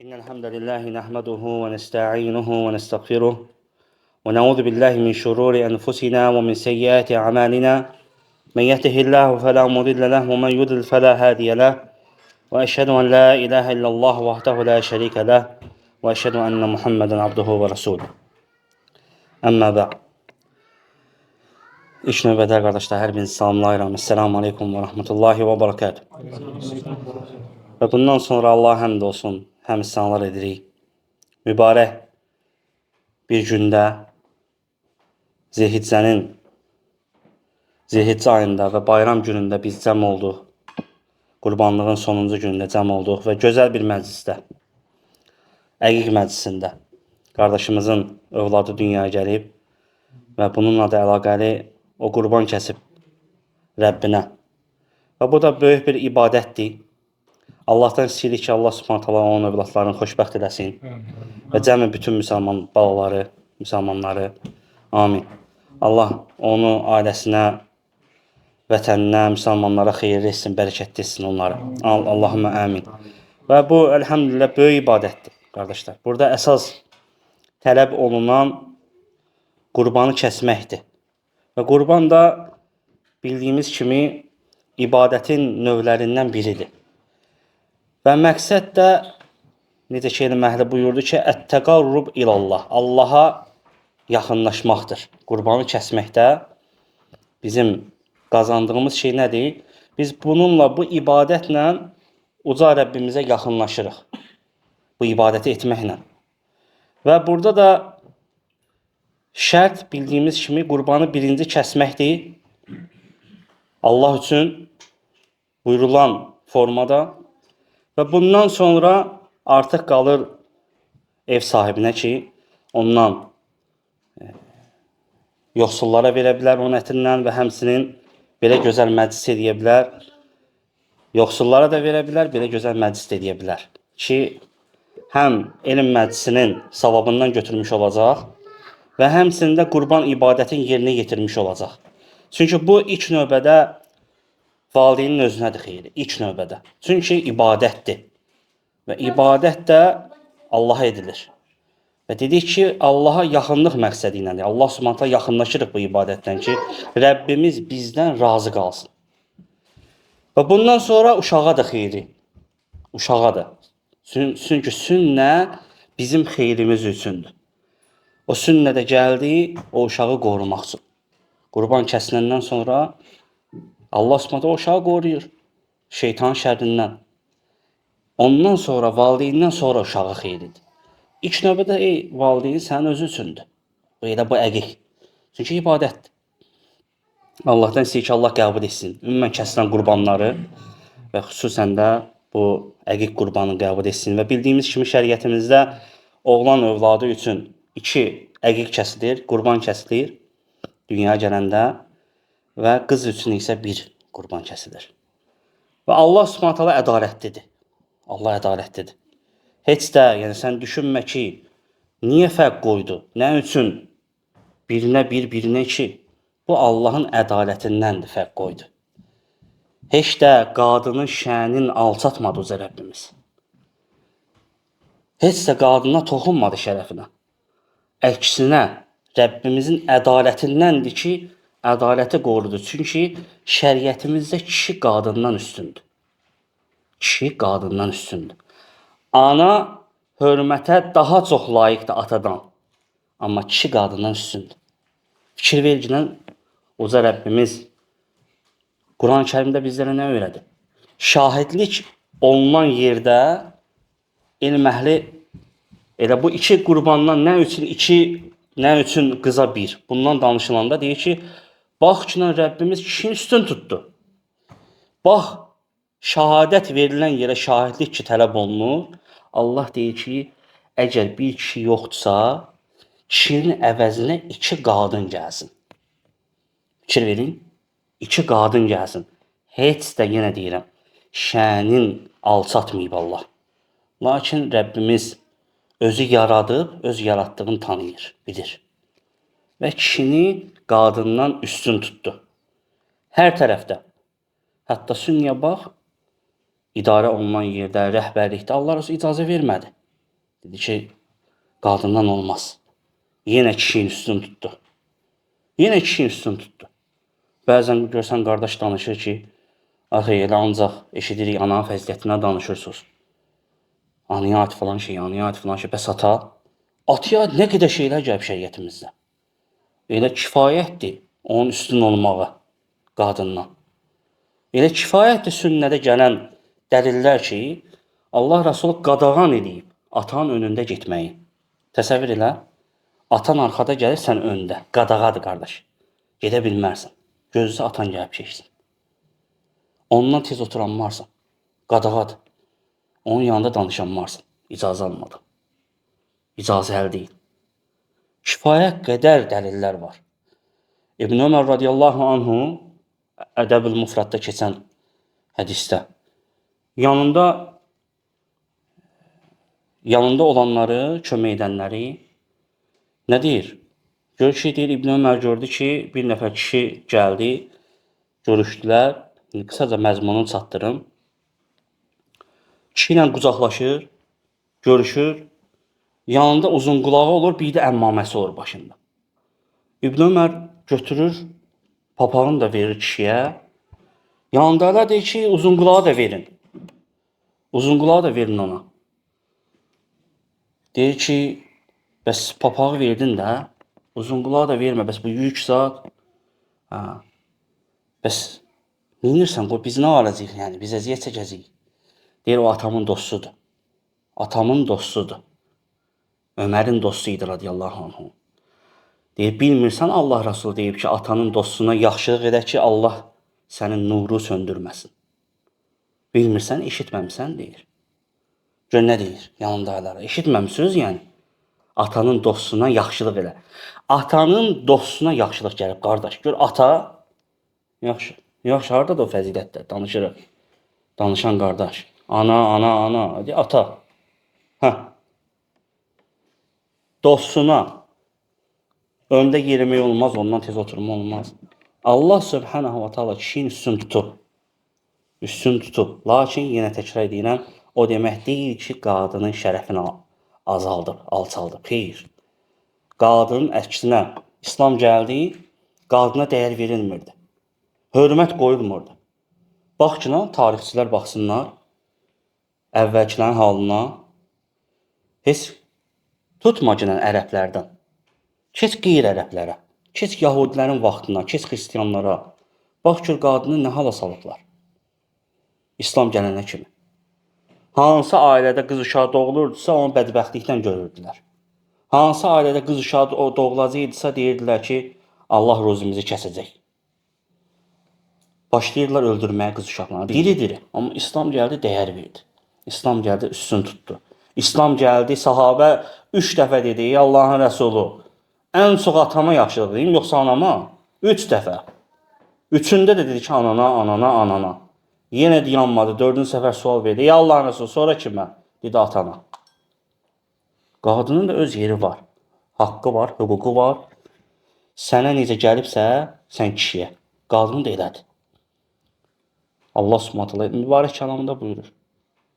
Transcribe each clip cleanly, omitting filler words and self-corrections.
إن الحمد لله نحمده ونستعينه ونستغفره ونعوذ بالله من شرور أنفسنا ومن سيئات أعمالنا من يهده الله فلا مضل له ومن يضلل فلا هادي له وأشهد أن لا إله إلا الله وحده لا شريك له وأشهد أن محمدا عبده ورسوله أما بعد. İlk növbədə qardaşlar, hər birinizi salamlayıram. Esselamu aleykum və rəhmətullahi və barakatuh. Və bundan sonra Allaha həmd olsun, həmd sənalar edirik. Mübarək bir gündə Zilhiccənin Zilhiccə ayında və bayram günündə biz cəm olduq. Qurbanlığın sonuncu günündə cəm olduq və gözəl bir məclisdə, Əqiq məclisində qardaşımızın övladı dünyaya gəlib və bununla da əlaqəli o qurban kəsib Rəbbinə. Və bu da böyük bir ibadətdir. Allahdan istəyirik ki, Allah Subhanahu taala onun övladlarını xoşbəxt eləsin və cəmi bütün müsəlman balaları, müsəlmanları. Amin. Allah onu ailəsinə, vətəninə, müsəlmanlara xeyirli etsin, bərəkətli etsin onları. Allahümme amin. Və bu əlhəmdülillah böyük ibadətdir, qardaşlar. Burada əsas tələb olunan qurbanı kəsməkdir. Və qurban da bildiyimiz kimi ibadətin növlərindən biridir. Və məqsəd də necə ki elm əhli buyurdu ki, ət-təqarrub ilallah, Allaha yaxınlaşmaqdır. Qurbanı kəsməkdə bizim qazandığımız şey nədir? Biz bununla, bu ibadətlə uca Rəbbimizə yaxınlaşırıq. Bu ibadəti etməklə. Və burada da şərt bildiyimiz kimi qurbanı birinci kəsməkdir. Allah üçün buyurulan formada və bundan sonra artıq qalır ev sahibinə ki, ondan yoxsullara verə bilər onun ətindən və həmçinin belə gözəl məclis eləyə bilər. Yoxsullara da verə bilər, belə gözəl məclis də eləyə bilər ki, həm elm məclisinin savabından götürmüş olacaq və həmçinin də qurban ibadətin yerinə yetirmiş olacaq. Çünki bu ilk növbədə valideynin özünədir xeyri, ilk növbədə. Çünki ibadətdir və ibadət də Allaha edilir. Və dedik ki, Allaha yaxınlıq məqsədi ilədir. Allah Subhanahu taala yaxınlaşırıq bu ibadətdən ki, Rəbbimiz bizdən razı qalsın. Və bundan sonra uşağa da xeyri. Uşağa da. Çünki sünnə bizim xeyrimiz üçündür. O sünnə də gəldi o uşağı qorumaq üçün. Qurban kəsiləndən sonra Allah Subhanahu taala o uşağı qoruyur şeytan şərrindən. Ondan sonra valideyndən sonra uşağa xeyridir. İlk növbədə ey valideyn sənin özü üçündür. Bu elə bu əqiq. Çünki ibadətdir. Allahdan istəyir ki, Allah qəbul etsin. Ümumən kəsilən qurbanları və xüsusən də bu əqiq qurbanı qəbul etsin. Və bildiyimiz kimi şəriətimizdə oğlan övladı üçün 2 əqiq kəsilir, qurban kəsilir dünyaya gələndə və qız üçün isə 1 qurban kəsilir. Və Allah Subhanahu taala ədalətlidir. Allah ədalətlidir. Heç də, yəni sən düşünmə ki, niyə fərq qoydu? Nə üçün birinə 1, birinə 2? Bu Allahın ədalətindəndir fərq qoydu. Heç də qadının şənini alçatmadı uca Rəbbimiz. Heç də qadına toxunmadı şərəfinə. Əksinə, Rəbbimizin ədalətindəndir ki, ədaləti qorudu. Çünki şəriətimizdə kişi qadından üstündür. Kişi qadından üstündür. Ana hörmətə daha çox layiqdir atadan. Amma kişi qadından üstündür. Fikir verginən uca Rəbbimiz Quran-ı Kərimdə bizlərə nə öyrədir? Şahidlik olunan yerdə elm əhli elə bu iki qurbandan nə üçün 2, nə üçün qıza 1? Bundan danışılanda deyir ki, bax ki, Rəbbimiz kişini üstün tutdu. Bax, şahadət verilən yerə şahidlik ki tələb olunur. Allah deyir ki, əgər bir kişi yoxdursa, kişinin əvəzinə 2 qadın gəlsin. Fikir verin, 2 qadın gəlsin. Heç də yenə deyirəm, şənin alçatmayıb Allah. Lakin Rəbbimiz özü yaradıb, öz yaratdığını tanıyır, bilir. Və kişini qadından üstün tutdu. Hər tərəfdə. Hətta sünniyə bax, idarə olunan yerdə, rəhbərlikdə Allah Rəsulü icazə vermədi. Dedi ki, qadından olmaz. Yenə kişinin üstünü tutdu. Yenə kişinin üstünü tutdu. Bəzən görsən qardaş danışır ki, axı elə ancaq eşidirik ananın fəzilətindən danışırsınız. Anaya aid falan şey, anaya aid falan şey. Bəs ata? Ataya aid nə qədər şeylər gəlib şəriətimizdə. Elə kifayətdir onun üstün olmağı qadından. Elə kifayətdir sünnədə gələn dəlillər ki, Allah Rəsulu qadağan eləyib atanın önündə getməyi. Təsəvvür elə, atan arxada gəlir, sən öndə. Qadağadır qardaş. Gedə bilmərsən. Gözlə atan gəlib keçsin. Ondan tez oturanmarsan. Qadağadır. Onun yanında danışanmarsan. İcazə almadan. İcazə əl deyil. Kifayət qədər dəlillər var. İbn Ömər radiyallahu anhu Ədəbül Mufradda keçən hədisdə yanında olanları, kömək edənləri nə deyir? Gör ki, deyir, İbn Ömər gördü ki, bir nəfər kişi gəldi, görüşdülər. Qısaca məzmununu çatdırım. Kişi ilə qucaqlaşır, görüşür. Yanında uzun qulağı olur, bir də əmmaməsi olur başında. İbn Ömər götürür, papağını da verir kişiyə. Yanında deyir ki, uzun qulağı da verin. Uzun qulağı da verin ona. Deyir ki, bəs papağı verdin də, uzun qulağı da vermə, bəs bu yük zat. Hə. Bəs neynirsən, qoy biz nə alacağıq, yəni, biz əziyyət çəkəcəyik. Deyir, o atamın dostudur. Atamın dostudur. Ömərin dostu idi radiyallahu anhu. Deyir, bilmirsən Allah Rəsulü deyib ki, atanın dostuna yaxşılıq elə ki, Allah sənin nuru söndürməsin. Bilmirsən, eşitməmsən deyir. Gör nə deyir yanındakılara. Eşitməmisiniz yəni. Atanın dostuna yaxşılıq elə. Atanın dostuna yaxşılıq gəlib qardaş. Gör ata yaxşı. Yaxşı, hardadır o fəzilətlər? Danışırıq. Danışan qardaş. Ana, ana, ana. Hadi ata. Hə. Dostuna öndə yerimək olmaz, ondan tez oturma olmaz. Allah Subhanahu va Taala kişinin üstün tutub. Üstün tutub. Lakin yenə təkrar edirəm, o demək deyil ki, qadının şərəfini azaldıb, alçaldıb. Xeyr. Qadının əksinə İslam gəldi, qadına dəyər verilmirdi. Hörmət qoyulmurdu. Bax ki, tarixçilər baxsınlar əvvəlkilərin halına. Heç tutma ki, ərəblərdən. Keç qeyri-ərəblərə, keç yahudilərin vaxtına, keç xristianlara. Bax gör qadını nə hala salıblar. İslam gələnə kimi. Hansı ailədə qız uşağı doğulurdusa, onu bədbəxtlikdən görürdülər. Hansı ailədə qız uşağı doğulacaqdısa, deyirdilər ki, Allah ruzimizi kəsəcək. Başlayırdılar öldürməyə qız uşaqlarını. Diri-diri. Amma İslam gəldi, dəyər verdi. İslam gəldi, üstün tutdu. İslam gəldi, sahabə 3 dəfə dedi, ey Allahın Rəsulu, ən çox atama yaxşılıq edeyim, yoxsa anama? 3 dəfə. Üçündə də dedi ki, anana, anana, anana. Yenə də yanmadı. 4-cü səfər sual verdi. Ey Allahın Rəsulu, sonra kimə? Dedi atana. Qadının da öz yeri var. Haqqı var, hüququ var. Sənə necə gəlibsə, sən kişiyə. Qadın da elədir. Allah Subhanahu taala mübarək kəlamında buyurur.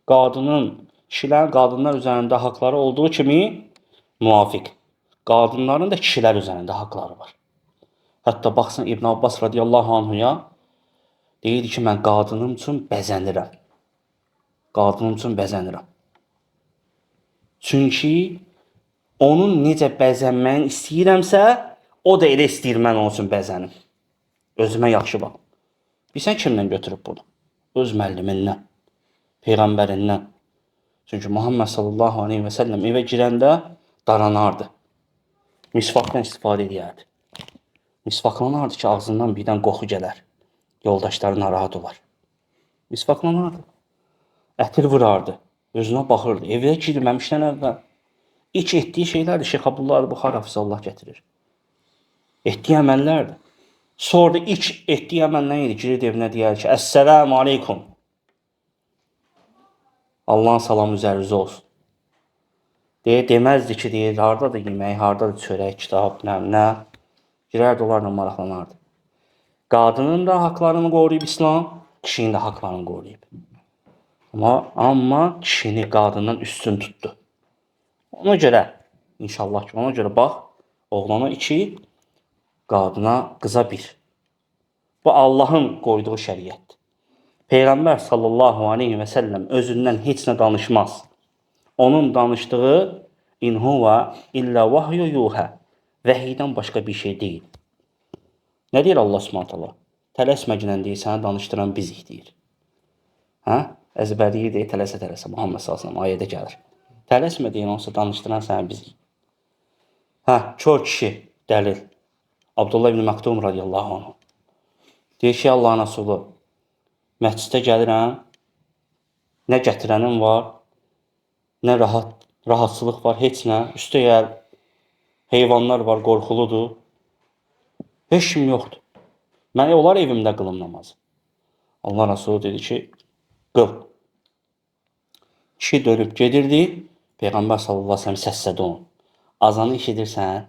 Qadının, kişilərin qadınlar üzərində haqları olduğu kimi müvafiq. Qadınların da kişilər üzərində haqları var. Hətta baxsın İbn Abbas radiyallahu anhuya deyirdi ki, mən qadınım üçün bəzənirəm. Qadınım üçün bəzənirəm. Çünki onun necə bəzənməyini istəyirəmsə, o da elə istəyir mən onun üçün bəzənim. Özümə yaxşı bax. Bilsən kimdən götürüb bunu? Öz müəllimindən, peyğəmbərindən. Çünki Muhammed sallallahu aleyhi və səlləm evə girəndə daranardı. Misvakdan istifadə edərdi. Misvaklanardı ki, ağzından birdən qoxu gələr. Yoldaşları narahat olar. Misvaklanardı. Ətir vurardı. Özünə baxırdı. Evə girməmişdən əvvəl. İlk etdiyi şeylərdir. Şeyx Abdullah Buxar hafizallah gətirir. Etdiyi əməllərdir. Sonra da ilk etdiyi əməl nə idi? Girirdi evinə deyər ki, Əssəlamu aleykum. Allahın salamı üzərinizə olsun. Deyə deməzdi ki, deyir, hardadır yemək, hardadır çörək, kitab, nə. Girərdi onlarla maraqlanardı. Qadının da haqlarını qoruyub İslam, kişinin də haqlarını qoruyub. Amma kişini qadından üstün tutdu. Ona görə, inşallah ki, ona görə bax, oğlana 2, qadına, qıza 1. Bu Allahın qoyduğu şəriətdir. Peyğəmbər sallallahu aleyhi və səlləm özündən heç nə danışmaz. Onun danışdığı in huve illə vahyu yuhə, vəhiydən başqa bir şey deyil. Nə deyir Allah Subhanahu taala? Tələsməklə deyir, sənə danışdıran bizik deyir. Hə? Əzbərləyir deyir, tələsə-tələsə Muhammed sallallahu əleyhi və səlləm ayədə gəlir. Tələsmə deyir, onsuz danışdıran sənə bizik. Hə, kör kişi dəlil. Abdullah ibn Məktum radiyallahu anh. Deyir ki, Allahın Rəsulu, məscidə gəlirəm, nə gətirənim var, nə rahatçılıq var, heç nə. Üstəgəl heyvanlar var, qorxuludur. Heç kim yoxdur. Mən onlar evimdə qılım namazı. Allah Rəsulu dedi ki, qıl. Kişi dönüb gedirdi, Peyğəmbər sallallahu əleyhi və səlləm səslədi onu. Azanı eşidirsən?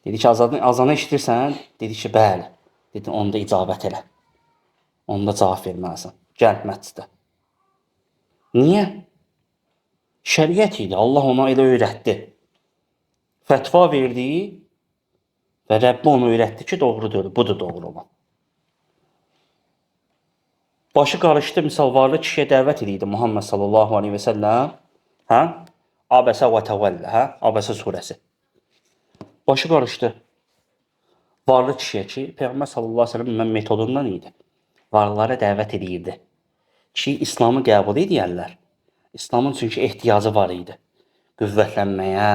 Dedi ki, azanı eşidirsən? Dedi ki, bəli. Dedi, onda icabət elə. Onda cavab verməlisən. Gəl məscidə. Niyə? Şəriət idi. Allah ona elə öyrətdi. Fətva verdi və Rəbbi onu öyrətdi ki, doğrudur, budur doğru olan. Başı qarışdı, misal varlı kişiyə dəvət edirdi Muhammed sallallahu aleyhi və səlləm. Hə? Abəsə və təvəllə, hə? Abəsə surəsi. Başı qarışdı. Varlı kişiyə ki, Peyğəmbər sallallahu aleyhi və səlləm mən metodundan idi. Varlılara dəvət edirdi. Ki, İslamı qəbul edəyərlər. İslamın çünki ehtiyacı var idi. Qüvvətlənməyə,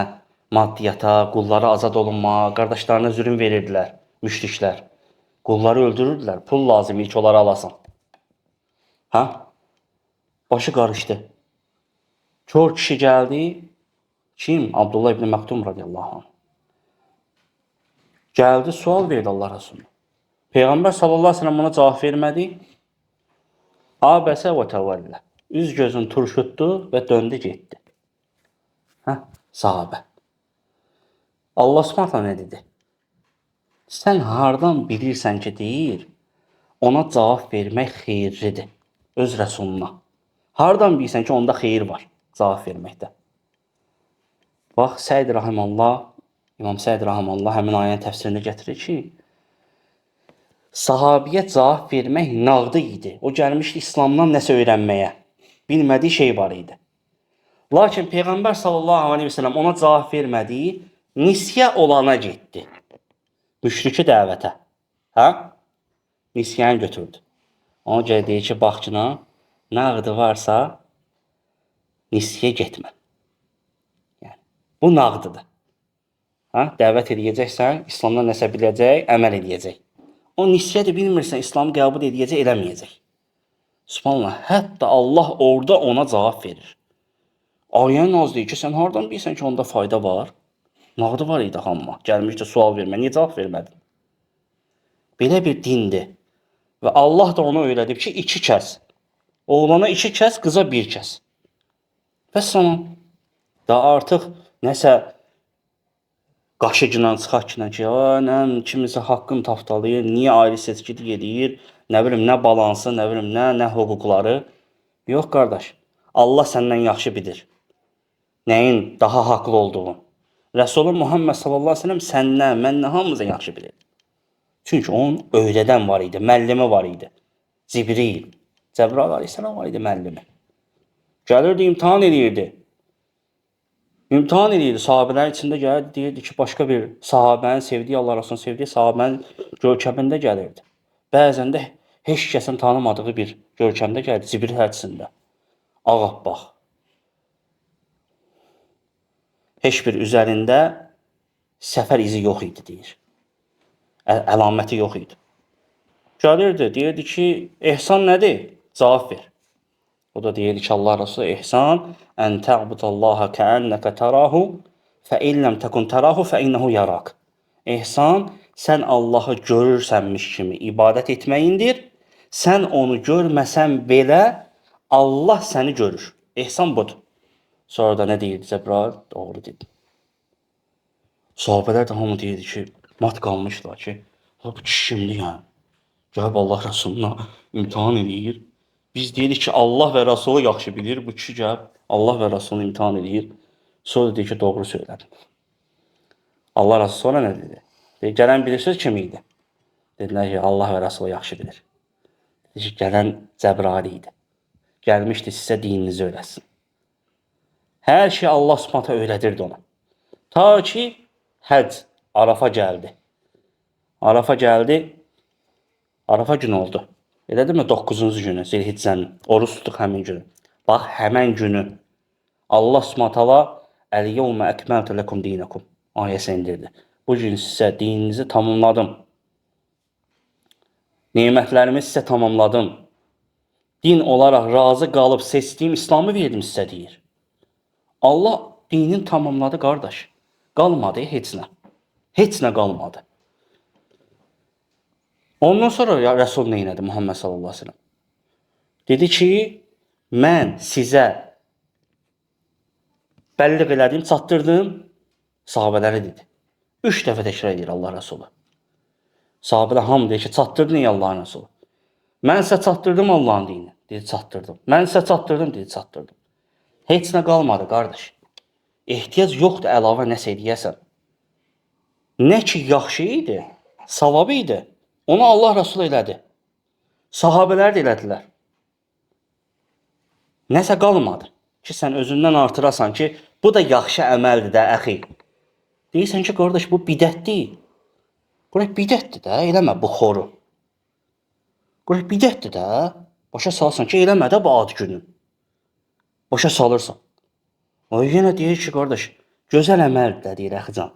maddiyata, qullara azad olunmağa, qardaşlarına zülm verirdilər müşriklər. Qulları öldürürdülər. Pul lazım idi ki, onları alasan. Hə? Başı qarışdı. Kör kişi gəldi. Kim? Abdullah ibn Məktum radiyallahu anh. Gəldi, sual verdi Allah Rəsuluna. Peyğəmbər sallallahu əleyhi və səlləm buna cavab vermədi. Abəsə və təvəllə. Üz gözünü turşutdu və döndü getdi. Hə? Sahabə. Allah Subhanahu taala nə dedi? Sən hardan bilirsən ki, deyir, ona cavab vermək xeyirlidir öz Rəsuluna. Hardan bilirsən ki, onda xeyir var cavab verməkdə? Bax, Səid rahimallah, İmam Səid rahimallah həmin ayənin təfsirini gətirir ki, sahabiyə cavab vermək nağdı idi. O gəlmişdi İslamdan nəsə öyrənməyə. Bilmədiyi şey var idi. Lakin Peyğəmbər sallallahu aleyhi və səlləm ona cavab vermədi, nisyə olana getdi. Müşriki dəvətə. Hə? Nisyəni götürdü. Ona görə deyir ki, bax ki, nağdı varsa nisyə getmə. Yəni, bu nağdıdır. Hə? Dəvət edəcəksən, İslamdan nəsə biləcək, əməl edəcək. O nisyə də bilmirsən, İslamı qəbul edəcək, eləməyəcək. Subhanallah, hətta Allah orada ona cavab verir. Ayənin az deyir ki, sən hardan bilirsən ki, onda fayda var? Nağdı var idi amma. Gəlmişdi sual vermə. Niyə cavab vermədin? Belə bir dindir. Və Allah da ona öyrədib ki, 2 kəs. Oğlana 2 kəs, qıza 1 kəs. Vəssalam. Daha artıq nəsə qaşıcla, çıxaqla ki, nə kimisə haqqını tapdalayır, niyə ayrı seçkilik eləyir, nə bilim, nə balansı, nə bilim, nə hüquqları. Yox, qardaş. Allah səndən yaxşı bilir nəyin daha haqlı olduğunu. Rəsulun Muhammed sallallahu əleyhi və səlləm səndən, məndən hamımızdan yaxşı bilir. Çünki onun öyrədən var idi, müəllimi var idi. Cibril, Cəbrail əleyhissalam var idi müəllimi. Gəlirdi, imtahan eləyirdi. İmtahan eləyirdi. Sahabələrin içində gəlirdi, deyirdi ki, başqa bir sahabənin sevdiyi, Allah Rəsulunun sevdiyi sahabənin görkəmində gəlirdi. Bəzən də heç kəsin tanımadığı bir görkəmdə gəlirdi, Cibril hədisində. Ağappaq. Heç bir üzərində səfər izi yox idi, deyir. Əlaməti yox idi. Gəlirdi, deyirdi ki, ehsan nədir? Cavab ver. O da deyirdi ki, Allah Rəsulü, ehsan ən tə'budallaha kəənnəkə tərahu fə illəm təkun tərahu fə innəhu yarak. Ehsan, sən Allahı görürsənmiş kimi ibadət etməyindir. Sən onu görməsən belə Allah səni görür. Ehsan budur. Sonra da nə deyirdi Cəbrail? Doğru dedi. Sahabələr də hamı deyirdi ki, mat qalmışdılar ki, bu kişi kimdir yəni? Gəlib Allah Rəsuluna imtahan eləyir. Biz deyirik ki, Allah və Rəsulu yaxşı bilir. Bu kişi gəlib Allah və Rasulunu imtihan edir. Sonra deyir ki, doğru söylədin. Allah Rasulü sonra nə dedi? Deyir, gələn bilirsiniz kim idi? Dedilər ki, Allah və Rasulü yaxşı bilir. Dedi ki, gələn Cəbrail idi. Gəlmişdi sizə dininizi öyrətsin. Hər şey Allah Subhanahu öyrədirdi ona. Ta ki, həcc Arafa gəldi. Arafa gəldi. Arafa günü oldu. Elə deyilmi? 9-cu günü Zilhiccənin. Oruç tutduq həmin günü. Bax, həmən günü Allah Subhanahu taala Əl-yevmə əkməltü ləkum dinakum ayəsi indirdi. Bu gün sizə dininizi tamamladım. Nemətlərimi sizə tamamladım. Din olaraq razı qalıb seçdiyim İslamı verdim sizə deyir. Allah dinini tamamladı qardaş. Qalmadı heç nə. Heç nə qalmadı. Ondan sonra Rəsul nə elədi Muhammed sallallahu əleyhi və səlləm? Dedi ki, mən sizə bəlliq elədim, çatdırdım, sahabələrə dedi. 3 dəfə təkrar edir Allah Rəsulu. Sahabələr hamı deyir ki, çatdırdın ey Allahın Rəsulu. Mən sizə çatdırdım Allahın dinini. Dedi, çatdırdım. Mən sizə çatdırdım, dedi, çatdırdım. Heç nə qalmadı qardaş. Ehtiyac yoxdur əlavə nəsə eləyəsən. Nə ki yaxşı idi, savab idi, onu Allah Rəsulu elədi. Sahabələr də elədilər. Nəsə qalmadı ki, sən özündən artırasan ki, bu da yaxşı əməldir də, əxi. Deyirsən ki, qardaş, bu bidət deyil. Qardaş, bidətdir də, eləmə bu xoru. Qardaş, bidətdir də. Başa salırsan ki, eləmə də bu ad günü. Başa salırsan. O yenə deyir ki, qardaş, gözəl əməldir də, deyir, əxican.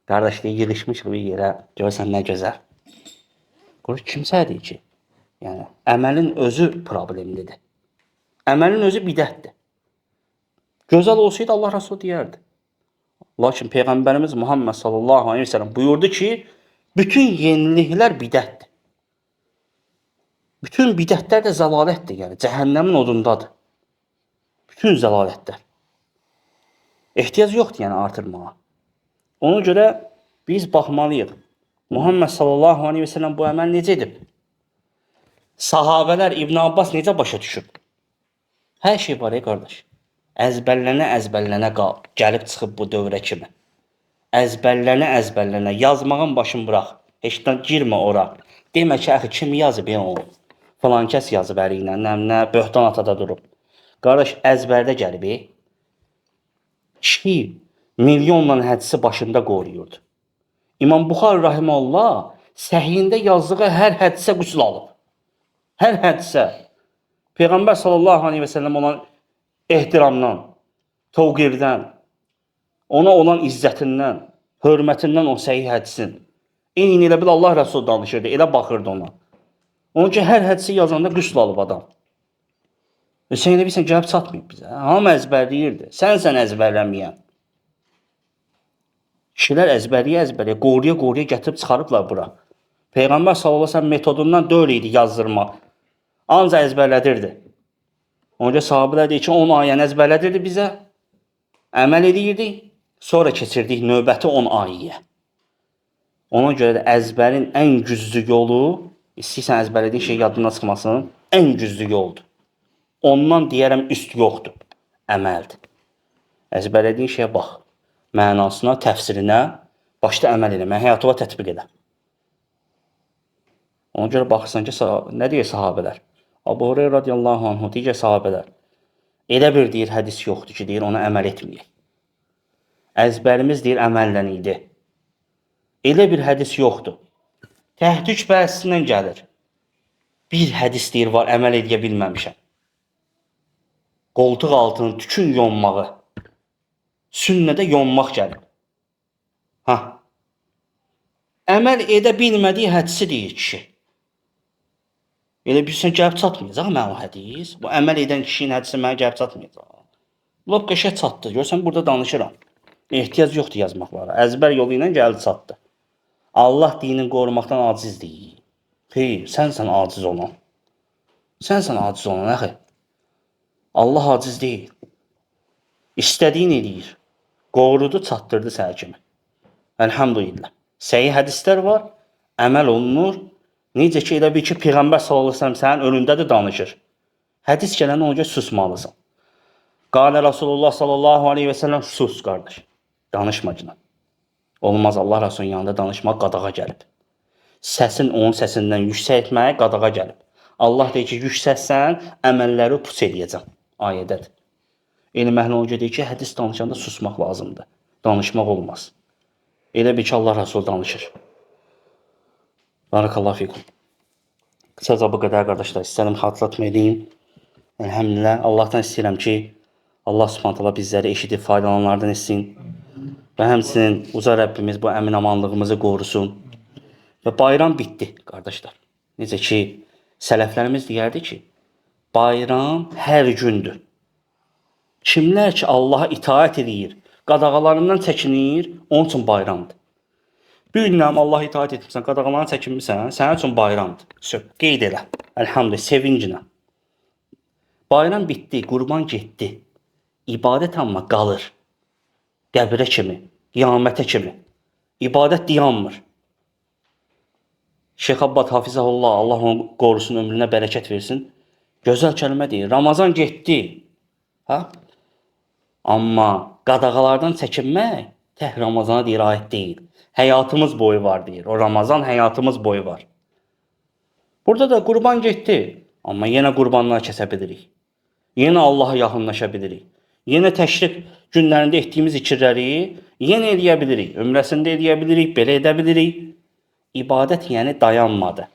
Qardaş, deyir, yığışmışıq bir yerə, görürsən nə gözəl. Qardaş, kimsə deyir ki, yəni, əməlin özü problemlidir. Əməlin özü bidətdir. Gözəl olsaydı Allah Rəsulü deyərdi. Lakin Peyğəmbərimiz Muhammed sallallahu aleyhi ve sellem buyurdu ki, bütün yeniliklər bidətdir. Bütün bidətlər də zəlalətdir, yəni cəhənnəmin odundadır. Bütün zəlalətlər. Ehtiyac yoxdur yəni artırmağa. Ona görə biz baxmalıyıq. Muhammed sallallahu aleyhi ve sellem bu əməl necə edib? Sahabələr İbn Abbas necə başa düşüb? Hər şey var ey qardaş. Əzbərlənə əzbərlənə gəlib çıxıb bu dövrə kimi. Əzbərlənə əzbərlənə yazmağın başını bırax. Heç də girmə ora. Demə ki, əxi kim yazıb onu? Filan kəs yazıb əli ilə, nə böhtan atada durub. Qardaş əzbərdə gəlib. Kişi milyonla hədisi başında qoruyurdu. İmam Buxari rahimehullah səhiyində yazdığı hər hədisə qüsl alıb. Hər hədisə. Peyğəmbər sallallahu aleyhi və səlləm olan ehtiramdan, təvqirdən, ona olan izzətindən, hörmətindən o səhih hədisin. Eyni elə bil Allah Rəsulü danışırdı, elə baxırdı ona. Onun ki, hər hədisi yazanda qüsl alıb adam. Sən elə bilsən, gəlib çatmayıb bizə. Hamı əzbərləyirdi. Sənsən əzbərlənməyən. Kişilər əzbərliyə əzbərliyə, qoruya qoruya gətirib çıxarıblar bura. Peyğəmbər sallallahu əleyhi və səlləm metodundan deyil idi yazdırmaq. Ancaq əzbərlədirdi. Ona görə sahabələr deyir ki, 10 ayəni əzbərlədirdi bizə. Əməl edirdik. Sonra keçirdik növbəti 10 ayəyə. Ona görə də əzbərin ən güclü yolu, istəyirsən əzbərlədiyin şey yadından çıxmasın, ən güclü yoldur. Ondan deyərəm üst yoxdur. Əməldir. Əzbərlədiyin şeyə bax. Mənasına, təfsirinə, başda əməl eləmə, həyatına tətbiq elə. Ona görə baxırsan ki, nə deyir sahabələr? Əbu Hüreyrə radiyallahu anhu digər sahabələr. Elə bir deyir hədis yoxdur ki, deyir ona əməl etməyək. Əzbərimiz deyir əməllə idi. Elə bir hədis yoxdur. Təhdük bəzisindən gəlir. Bir hədis deyir var, əməl edə bilməmişəm. Qoltuq altının tükün yonmağı. Sünnədə yonmaq gəlir. Ha. Əməl edə bilmədiyi hədisi deyir kişi. Elə bilirsən gəlib çatmayacaq mənə o hədis. Bu əməl edən kişinin hədisi mənə gəlib çatmayacaq. Lap qəşəng çatdı. Görsən burada danışıram. Ehtiyac yoxdur yazmaqlara. Əzbər yolu ilə gəldi çatdı. Allah dinini qorumaqdan aciz deyil. Xeyr, sənsən aciz olan. Sənsən aciz olan, əxi. Allah aciz deyil. İstədiyini eləyir. Qorudu, çatdırdı sənə kimi. Elhamdülillah. Səhih hədislər var, əməl olunur. Necə ki, elə bil ki, Peyğəmbər sallallahu əleyhi və səlləm sənin önündədir, danışır. Hədis gələndə ona görə susmalısan. Qalə Rasulullah sallallahu aleyhi və səlləm, sus qardaş. Danışma günah. Olmaz, Allah Rasulunun yanında danışmaq qadağa gəlib. Səsin onun səsindən yüksəltməyə qadağa gəlib. Allah deyir ki, yüksəlsən, əməlləri puç eləyəcəm. Ayədədir. Elm əhli ona görə deyir ki, hədis danışanda susmaq lazımdır. Danışmaq olmaz. Elə bil ki, Allah Rasulü danışır. Barakallahu fikum. Qısaca bu qədər qardaşlar. İstədim xatırlatma edeyim. Elhamdülillah Allahdan istəyirəm ki, Allah Subhanahu taala bizləri eşidib faydalananlardan etsin. Və həmçinin uca Rəbbimiz bu əmin-amanlığımızı qorusun. Və bayram bitdi qardaşlar. Necə ki, sələflərimiz deyərdi ki, bayram hər gündür. Kimlər ki Allaha itaət edir, qadağalarından çəkinir, onun üçün bayramdır. Bir günəm Allaha itaət etmisən, qadağalarından çəkinmisən, sənin üçün bayramdır. Söz, qeyd elə. Elhamdülillah, sevinclə. Bayram bitdi, qurban getdi. İbadət amma qalır. Qəbrə kimi, qiyamətə kimi. İbadət dayanmır. Şeyx Abbad Hafizəhullah, Allah onu qorusun, ömrünə bərəkət versin. Gözəl kəlmə deyir. Ramazan getdi. Ha? Amma qadağalardan çəkinmək tək Ramazana deyir aid deyil. Həyatımız boyu var deyir. O Ramazan həyatımız boyu var. Burada da qurban getdi. Amma yenə qurbanlar kəsə bilirik. Yenə Allaha yaxınlaşa bilirik. Yenə təşriq günlərində etdiyimiz zikirləri yenə eləyə bilirik. Ömrəsində eləyə bilirik, belə edə bilirik. İbadət yəni dayanmadı.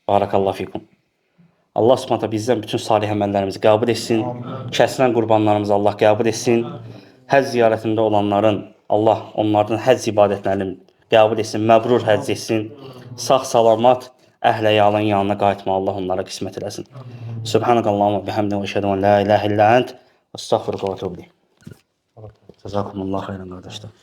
Barakallahu fikum. Allah Subhanahu taala bizdən bütün salih əməllərimizi qəbul etsin. Kəsilən qurbanlarımızı Allah qəbul etsin. Həcc ziyarətində olanların Allah onlardan həcc ibadətlərini qəbul etsin, məbrur həcc etsin. Sağ salamat əhl əyalın yanına qayıtma Allah onlara qismət eləsin. Subhanakallahumma bihamdika və eşhedü en la ilahe illə ent. Estağfiruka və etûbü ileyk. Cəzakumullah xeyran qardaşlar.